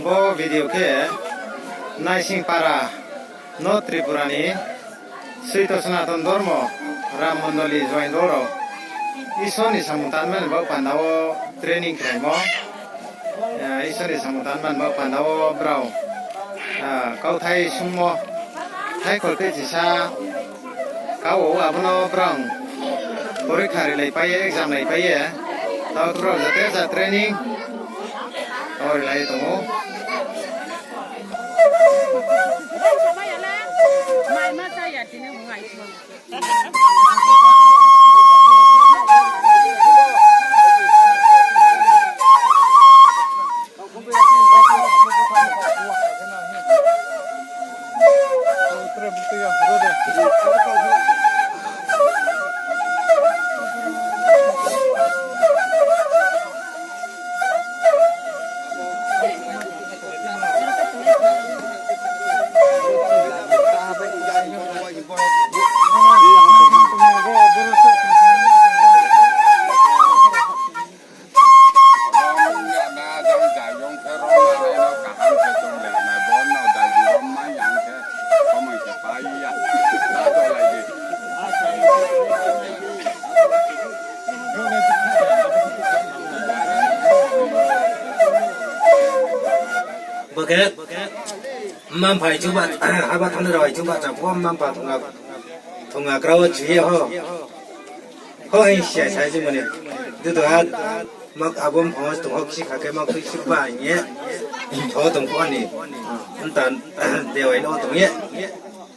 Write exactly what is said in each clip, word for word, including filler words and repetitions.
Bo video khe Naisingpara no Tripura ni Soito Sanatan Dormo Ram Mondoli Joindol rao Isor ni samung tanmani baoh panda wo training khlaimo. Isor ni samung tanmani baoh panda wo brao kauthai sungmo, thaikhol khe chisa kau ou, abo no brao porikha rilaipai ye, exam laipai ye, taoh brao jate ja training o rilai ye tong ou. Bo khe mma-mpha chuba, haba thangnai rao chuba chaphuh wo mma-mpha thongha, thongha kra wo chu ye ho. Ho hing si ya sa jimani. Dudu ha, mak abo mphang wo tong ho kisi kha khe mak tui suba hing ye. Tho tong pho ni. Nta, dewai no tong ye.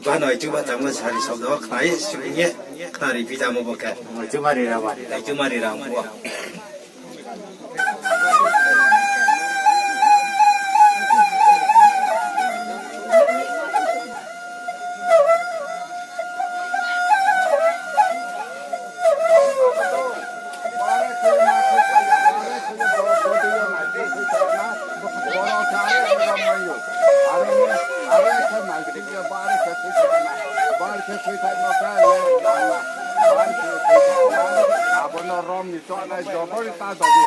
Banoi chuba chamo sari sobdo khna ye, sibing ye, khna ri phi jamo bo khe. Chumari rama. Chumari ram phuh wo. Abo no rom ni chonai jobor ta dodi.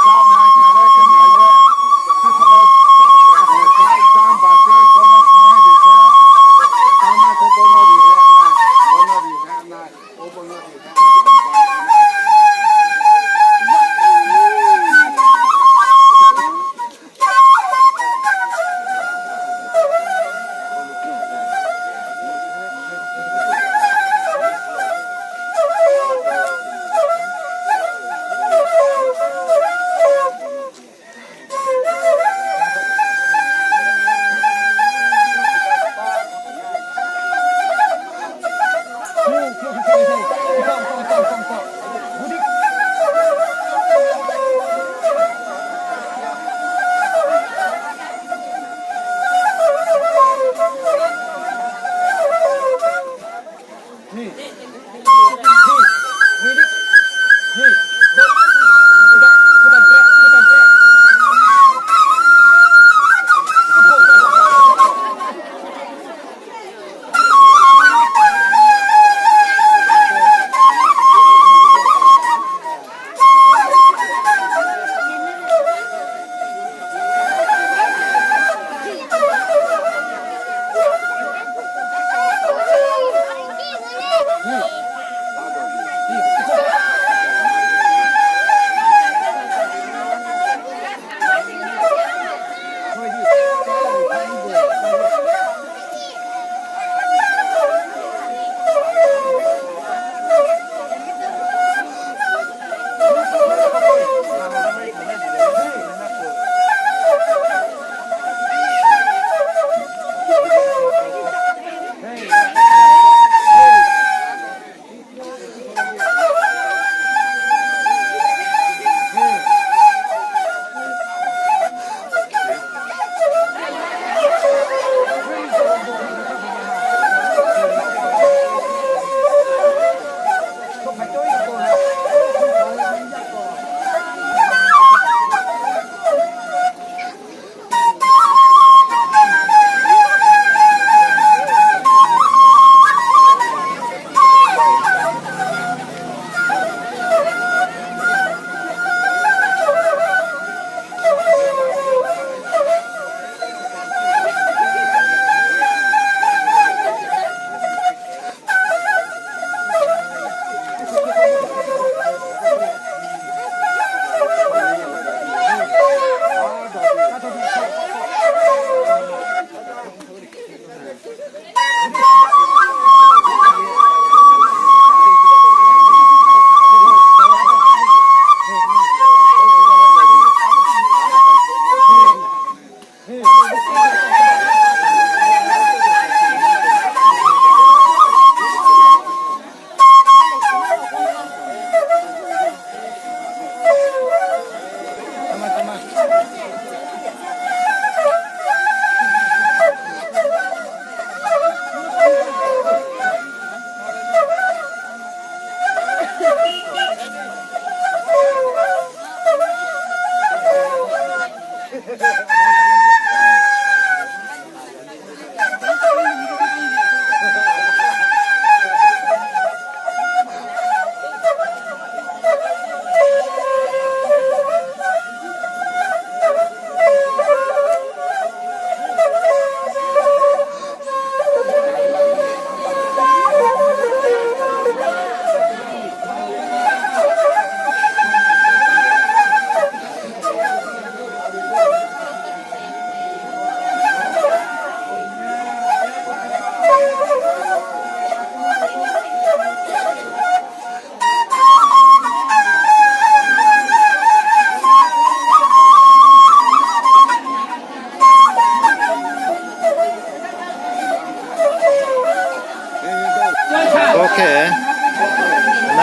Chap nai khe re khe nai ye. Abo chap dam ba khe bono khnai di khe. Tama khe bono ri he nai. Bono ri he nai. O bono ri he nai.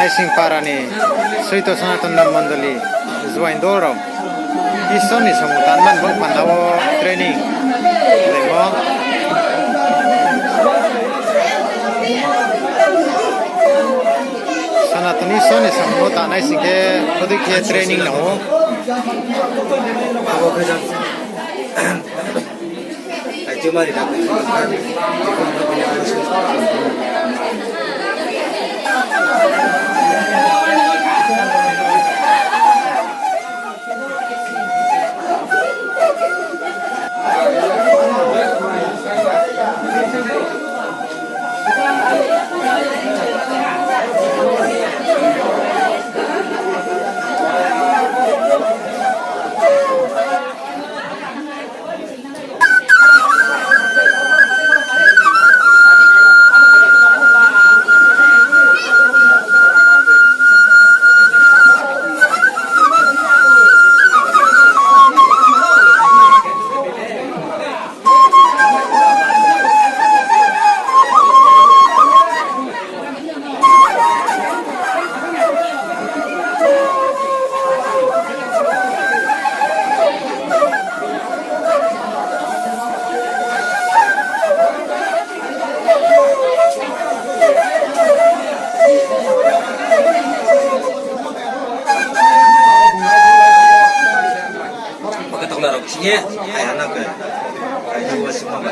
Naising para ni Soito Sanatan Dhormo Mondoli juaing dol rao Isor ni samung tangmani bo panda wo training laimo. Sanatan Isor ni samung wo tangnai sing khe bodei khe training nang ou. Pakatakla rok sing ye, ai hana ke, ai hana sing ma ba.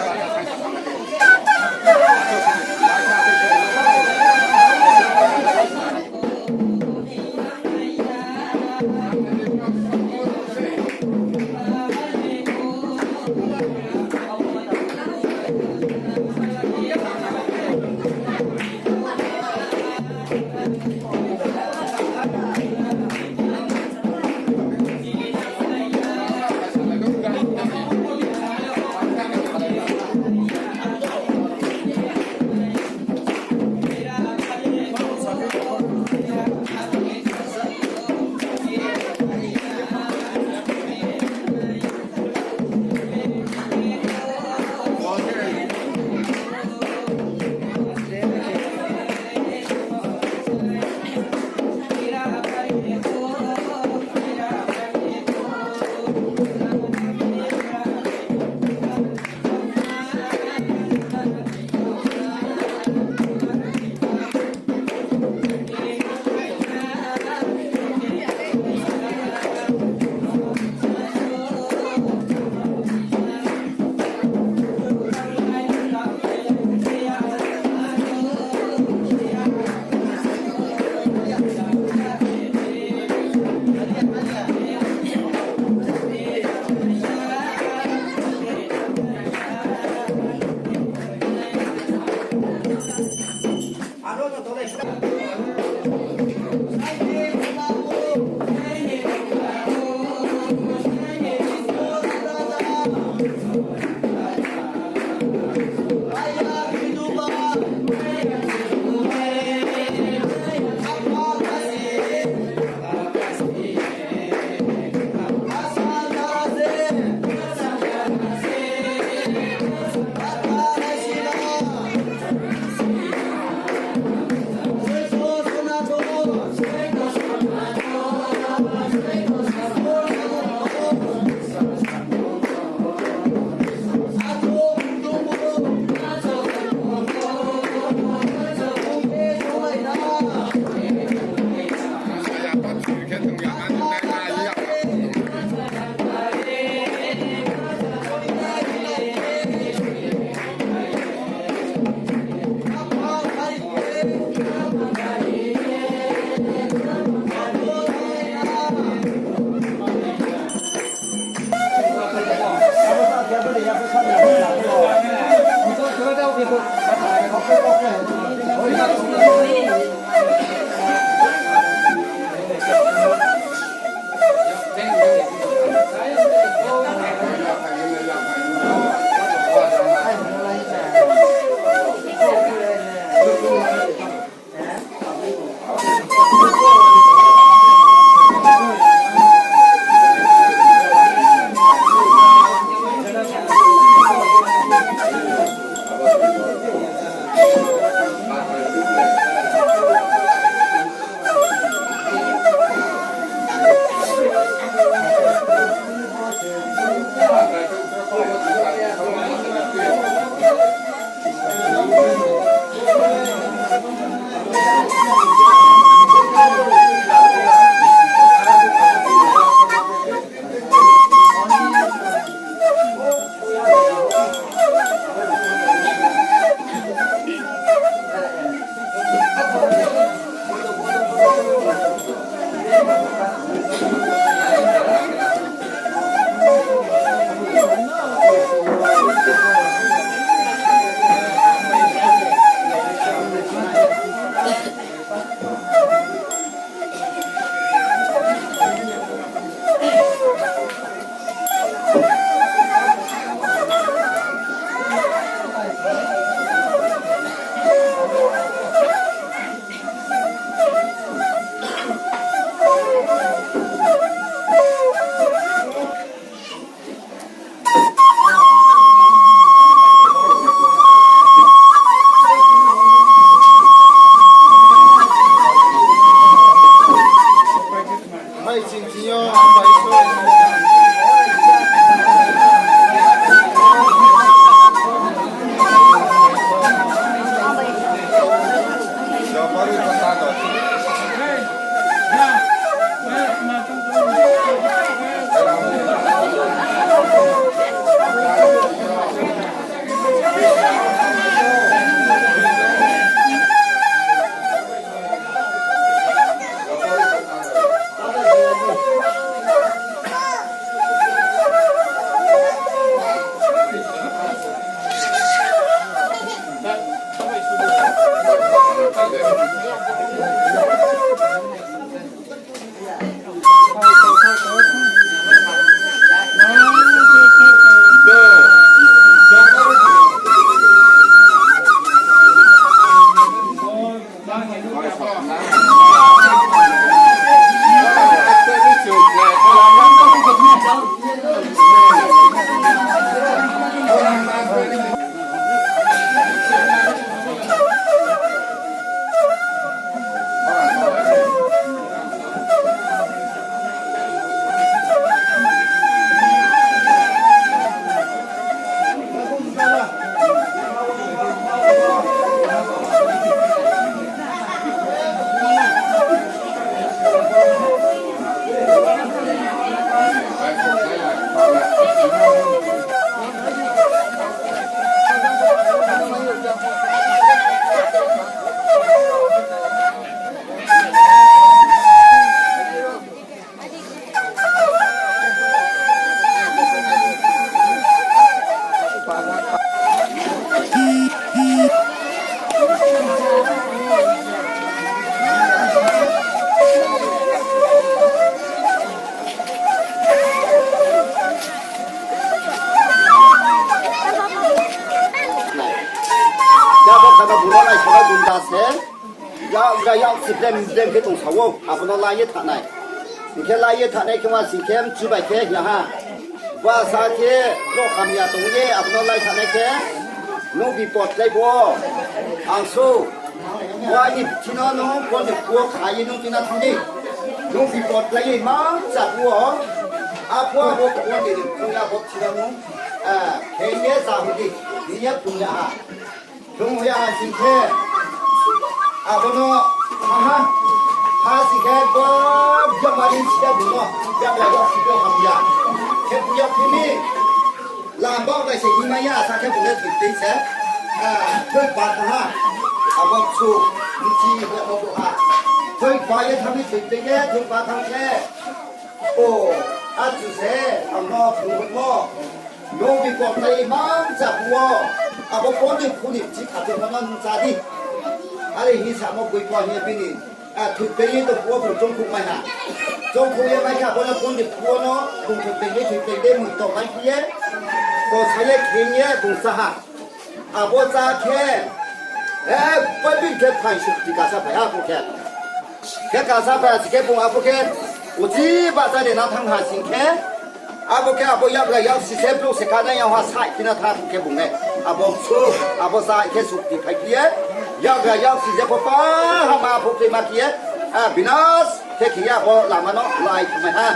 Jabo kata buro nai saba gunda se. Yak gra yak si blem blem khe tong sa ou, abo no la ye thanng nai. Hing khe la ye thanng nai khe ma sing khe mchu bai khe hing ha. Ba sa khe, ro hamya tong ye, abo no lai thanng nai khe, nung bipot lai bo, ang sou, wa ni bthi no nung pon ni phuh wo kha ye nung tuina thanng di. Nung bipot lai ye mang cha phuh wo, aphuh abo pon ni phuh ya bo bthi no nung, eh, khe ye cha hing di, hing ye phuh ya ha. Chung hoih ya ha sing khe, abo no, aha, ha sing khe, bo, biamari sida bung no, biamari sida hamya. Khe buya phimi, lamba bai se himai ya, sa khe bung le thoi tei se, ah, thoi ba tha ha, abo chu, bchi, abo bo ha. Thoi ba ye thang ni thoi tei ye, thoi ba thang khe. O, achu se, ang no phungmo. Nung bipot lai mang cha phuh wo. Abo pon ni phuh ni bchi kha tongmo no nung cha di. Are hing samo boi pho hing ye bini. A, thoi tei ye tong phuh wo bung choungkhouh mai ha. Choungkhouh ye mai khe abo no pon ni phuh wo no bung thoi tei ye thoi tei ye mui tong mai khe ye. Kosa ye kheng ye bung cha ha. Abo cha khe, e, pai bini khe phai sukti kasa phai ha, abo khe. Khe kasa phai ha si khe bung abo khe, uchi bahcha ri na thanng ha sing khe, abo khe abo yakgra yaksi se brouh se kanai yag ha sai khina tha khe bung le. Abo su, abo cha khe sukti phai khe ye, yakgra yaksi je pho pa hama abo khe ma khe ye, a, binas khe khe ye abo lama no lai thanng mai ha.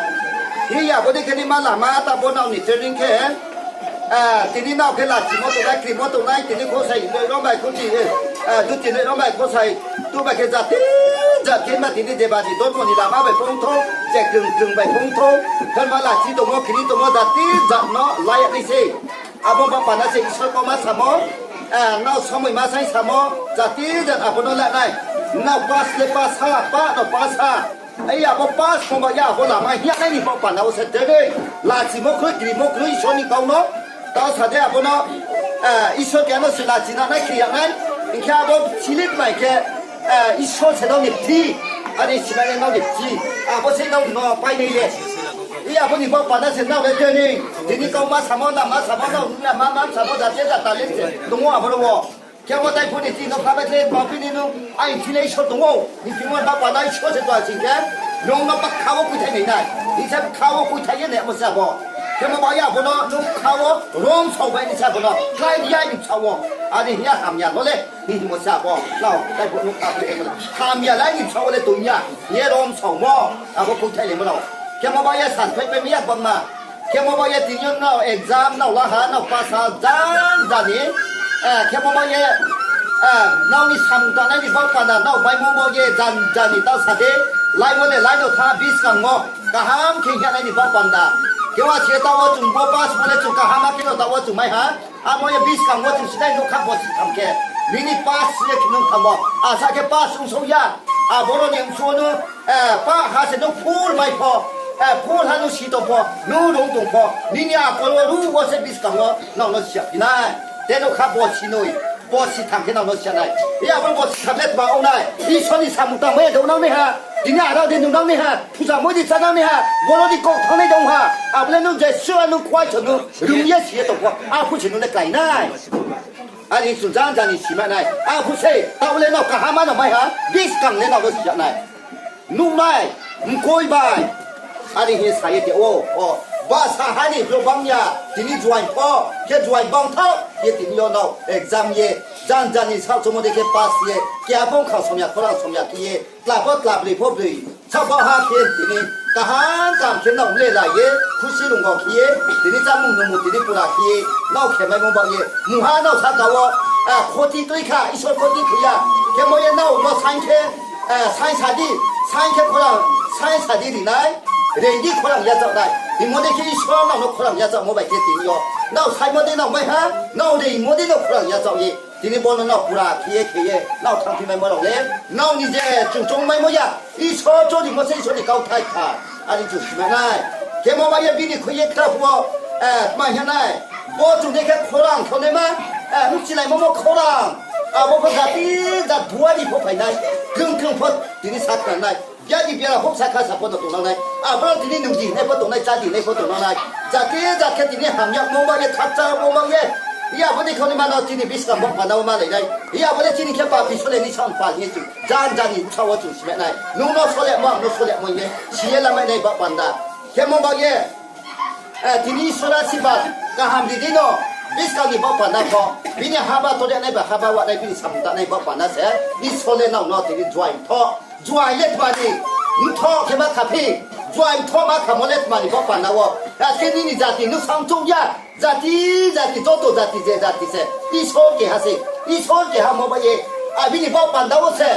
Hi ya bo dei khe ni ma lama ta bo nrao ni training khe, a, tini nrao khe lachimo tongnai, krimo tongnai, tini khosai rom bai khuchi, e. Duti noi rao bai khosai, tu bai khe jati jat khe ma tini je badi dormo ni lama bai phongthou, je krung krung bai phongthou, khe ma lachi tongmo, kini tongmo jati jat no la ya nai se. Abo ba panda se Isor kauma samo, nrao somoi ma sai samo, jati jat abo no la nai. Nrao pass le pass ha, pa no pass ha. Ai abo pass pho ba ya abo lama hing ya nai ni baoh panda wo se tre dei. Lachimo kroi, krimo kroi Isor ni kau no. Tao sa de abo no, Isor keha no se lachi na nai khe ya nai. Hing khe abo slip mai khe, Isor se nrao ni bthi. Ani simai nrao ni bthi. Abo se nrao no pai nai le. I abo ni baoh panda se nrao le tre dei. Tini kauma samo, lama samo, nrao nuh ya ma ma samo, jati jat talent se tong ou abo rao wo. Khe abo tai pho ni tini no kha bai khe, ba phi ni nung, ai thile Isor tong ou, ni thimo ba panda Isor se tong sing khe, nung no bkha wo kuithai nai nai, hing se bkha wo kuithai ye nai abo se abo. Khemo ba ya abo no nung bkha wo rom sao bai ni se abo no klái ya ni bsa wo, ani hing ya hamya no le, hing hingmo se abo, nao, tai pho nung kha bai hamya lai ni bsa wo le tong ya, hing ye rom saomo, abo kuithai laimo no. Khemo ba ya san phai pai mi ya bangma. Khemo ba ye tini yo nrao exam nrao la ha, nrao pass ha, janja ni. Khemo ba ye, nrao ni samung tangnai ni baoh panda nrao maimo ba ye janja ni ta sa de, laimo le lai no tha buskang wo, kaham khe hing ya nai ni baoh panda. Khe wa se taoh wo chung bo pass mo le chung kaham ma khe no taoh wo chung mai ha. Amo ye buskang wo chung sinai nougkha bosi tham khe, nini pass ye khe nung tham wo, asa khe pass ong sou ya. Aboro ni bsuh wo nung, pa ha se nung phul mai pho, phul ha nung si tong pho, nung rung tong pho, nini akol wo ruh wo se buskang wo nrao no si ya phi nai. Te nougkha bosi noi, bosi tham khe nrao no si ya nai. Abo bosi tham le tma ong nai. Isor ni samung tangmai ya de nang nai ha. Tini arao de nung nang nai ha. Puja moi di chá nang nai ha. Boro di kok thanngnai dong ha. Abo le nung je sua nung khuai so nung rung ye si ye tong pho, aphuh se nung le klái nai. Ani chung janja ni sima nai. Aphuh se, taoh le nrao kaham ma no mai ha, buskang le nrao no si ya nai. Nuh nai, mkoih bai. Ani hing ye sa ye de o, o, ba sa ha ni brouh bang ya, tini juaing pho, khe juaing bang thaoh ye tini yo nrao exam ye, janja ni saoh chomo dei khe pass ye, keha pho khang somya, khorang somya khe ye, tla pho tla broi pho broi, saohbao ha khe tini kaham kaham khe nrao mle la ye, khusi rungao khe ye, tini chámung nungmung tini pura khe ye, nrao khemaimo baoh ye, mungha nrao sahka wo, khoti tui kha, Isor khoti khui ya, khemo ye nrao no saing khe, saing sa di, saing khe khorang, saing sa di ri nai, reing di khorang yachaoh nai. Hingmo dei khe Isor nrao no khorang yachaohmo bai khe tini yo, nrao saimo dei nrao mai ha, nrao reingmo dei no khorang yachaoh ye. Tini bo no nrao pura khe ye khe ye nrao thanngphi maimo rao le, nrao ni je chung choung maimo ya, Isor chorimo se Isor ni kauthai kha, ani chung sima nai. Khemo ba ye bini khui ye khra phuh wo, tma hing ya nai, bo chung dei khe khorang khonai ma, nuhchilaimo mo khorang, abo pho jati jat buari pho phai nai, krung krung pho tini sakhnang nai. Biadi biara houhsa kha sa pho no tongnang nai. Aboro tini nung di nai pho tongnai, chá di nai pho tongnang nai. Jati jat khe tini hamyamo ba ye, khakchangmo ba ye. Iya bo ni khauni ma no chini buskang baoh panda wo malai nai. Iya bo le chini khe papi sole ni saoh pal hing ye chung janja ni bsa wo chung sima nai. Nung no solemo, ang no solemo hing ye si ye lamai nai baoh panda. Khemo ba ye, tini Isor asirbad kaham ri di no, buskang ni baoh panda pho, bini haba tore nai ba haba wa nai, bini samung tangnai baoh panda se, Isor le nrao no tini juaing tho. Juaing le tma ni, mthoh khe ma kha phi, juaing tho ma khamo le tma ni baoh panda wo. Akhe nini jati nung samchouh ya, jati, jati, joto jati, je jati se, Isor keha se, Isor keha mo ba ye, abini baoh panda wo se,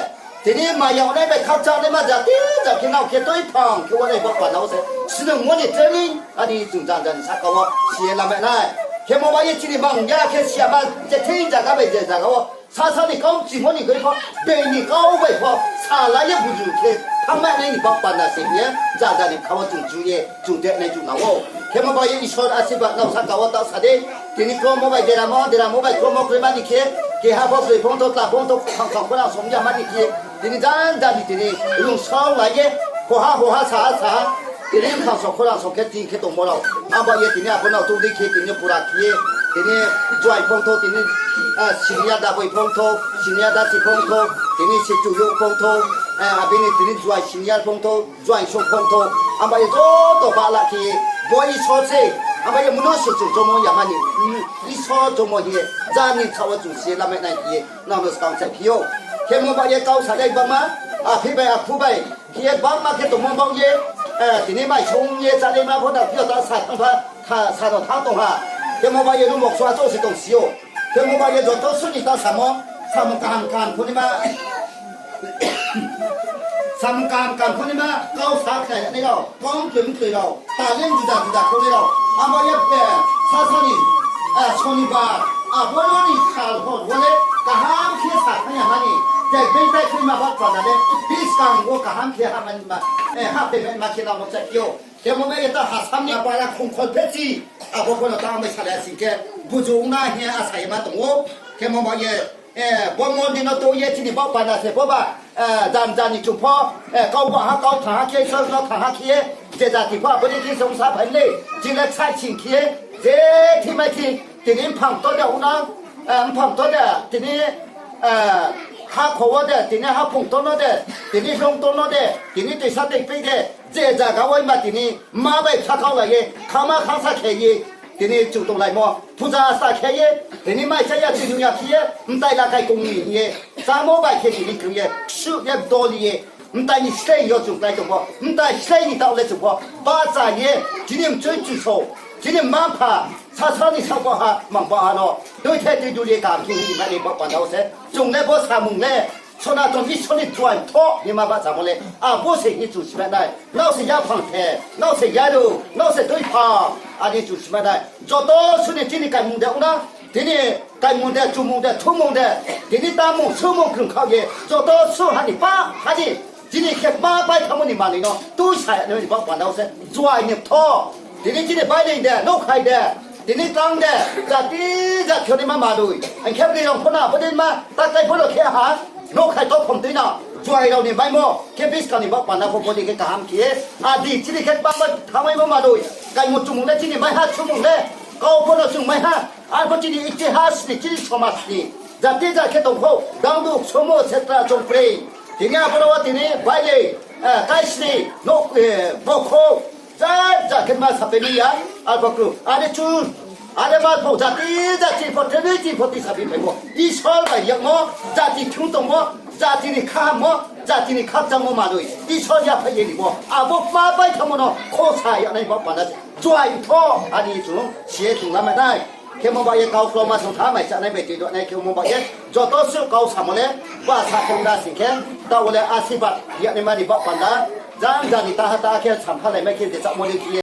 tini maya ongnai bai khakchangnaima jati jat khe nrao khe tuiphang khe ongnai baoh panda wo se, snungmo ni training, ani chung janja ni sahka wo si ye lamai nai. Khemo ba ye chini mang ya khe si ya ma, je thing zaga bai je zaga wo, sasa ni kau chimo ni koi pho, bini kau bai pho, salai ye buzu khe, thanngmai nai ni baoh panda se hing ye, janja ni bkha wo chung chu ye, chung de nai chung nang ou. Khemo ba ye Isor asirbad nrao sahka wo taoh sa di, tini kromo bai deramo, deramo bai kromo kroima ni khe, keha pho broi phongthou, tla phongthou, khang khang khorang som ya ma ni khe, tini janja ni tini rungsao lai ye, hoha hoha saha saha, tini khang som khorang som khe tini khe tongmo rao. Abo ye tini abo no tong di khe tini pura khe ye, tini juaing phongthou, tini, senior da boi phongthou, senior da si phongthou, tini sichu yo phongthou, abini tini juaing senior phongthou, juaing sung phongthou, abo ye joto bahla khe ye, bo Isor se, abo ye mnusu chung choungmo ya ma ni, Isor choungmo hing ye, janja ni bkha wo chung si ye lamai nai khe ye, nrao no skang chai phi ou. Khemo ba ye kau sa dei bangma, aphi bai akhu bai, khe ye bangma khe tongmo baoh ye, tini mai sung ye chánaima pho da phi yo ta sa thanng pha, sa no thanng tong ha. Khemo ba ye room wo ksuha chouh se tong si ou. Khemo ba ye joto suni ta samo, Samung kaham kaham khonima, samung kaham kaham khonima, kau sa khnai nai rao, kau mtoi mtoi rao, talent juda juda khonai rao, abo ye, eh, sasa ni, eh, Sonibar, abo no ni sal hor wo le kaham khe sa khnai ya mani, je beitai khe ma baoh panda le, buskang wo kaham khe hahmai ma, eh, hahphaimai ma khe namo chai phi ou. Khemo bai ye ta Assam ni para khongkhol phechi, abo pho no ta amai salai ya sing khe, buju ong na hing ye asa ye ma tong ou. Khemo bai ye, eh, bo mondir no tong ye chini baoh panda se bo ba, eh, jan jan ni chung pho, eh, kau ba ha, kau thanng ha khe, Isor no thanng ha khe ye, je jati pho abo ni khe se ong sa phai le, chini le ksaih sing khe ye, je thimai thi, tini mphang to de ong na, eh, mphang to de, tini, eh, ha kho wo de, tini haphung to no de, tini hlung to no de, tini toisa tei pei de, je zaga wo ma tini ma bai kha kau lai ye, khama khasa khe ye, tini chung tonglaimo, puja sa khe ye, tini mai cha ya chini ya khe ye, mtai la kai tong ni hing ye, chámo bai khe tini krung ye, ksuh ye doli ye, mtai ni slái yo chung klái tong pho, mtai slái ni taoh le chung pho, bahcha ye, chini mchoi mchuso, chini mma-mpha, sasa ni saoh baoh ha, mang baoh ha no, tuithe tuidul ye kaham khe hing nai ni baoh panda wo se, chung le bo samung le, Sonaton Isor ni juaing thoh hima bahchamo le, abo se hing chung sima nai. Nrao se yaphang the, nrao se yaru, nrao se tuiphang, ani chung sima nai. Joto suh ni chini kaimung de ong na, tini kaimung de, chumung de, thumung de, tini tamung, sumung krung khaoh ye, joto suh ha ni pa, ha ni, chini khe ma bai thamo ni manoi no, tuisa ya ni baoh panda wo se, juaing ni thoh. Tini chini bai ni de, nouhkhai de, tini tang de, jati jat khe ni ma manoi. Ang khe bini rong pho na, bo dei ma, ta kai pho no khe ha, nouhkhai to khom tui na, juaing rao ni maimo, khe buskang ni baoh panda pho bo dei khe kaham khe ye, adi chini khe bangma thanngmaimo manoi. Kaimung chumung le chini mai ha, sumung le, kau pho no chung mai ha, arpho chini itihas ni, chini somaj ni, jati jat khe tong pho, dangduk, somo, setra, chongprei. Tini abo no tini bai le, eh, kaisni, nouh, eh, bokhouh, jat jat khe ma sapai mi ya, arpho kru, are chu, are ma pho jati jat chini pho, tini chini pho tisa bi phaimo. Isor bai yagmo, jati thung tongmo, jati ni khahammo, jati ni khakchangmo manoi. Isor yaphai ye rimo. Abo ma bai thamo no khosa ya nai baoh panda se. Juaing thoh, ani chung si ye chung lamai nai. Khemo bai ye kau kloma song tha mai chanai bai tui do nai khemo bai ye. Joto suh kau samo le, ba sa khong da sing khe, taoh wo le asirbad ya nai mani baoh panda. Jang jani taha taha khe samphalai mai khe je chámo le khe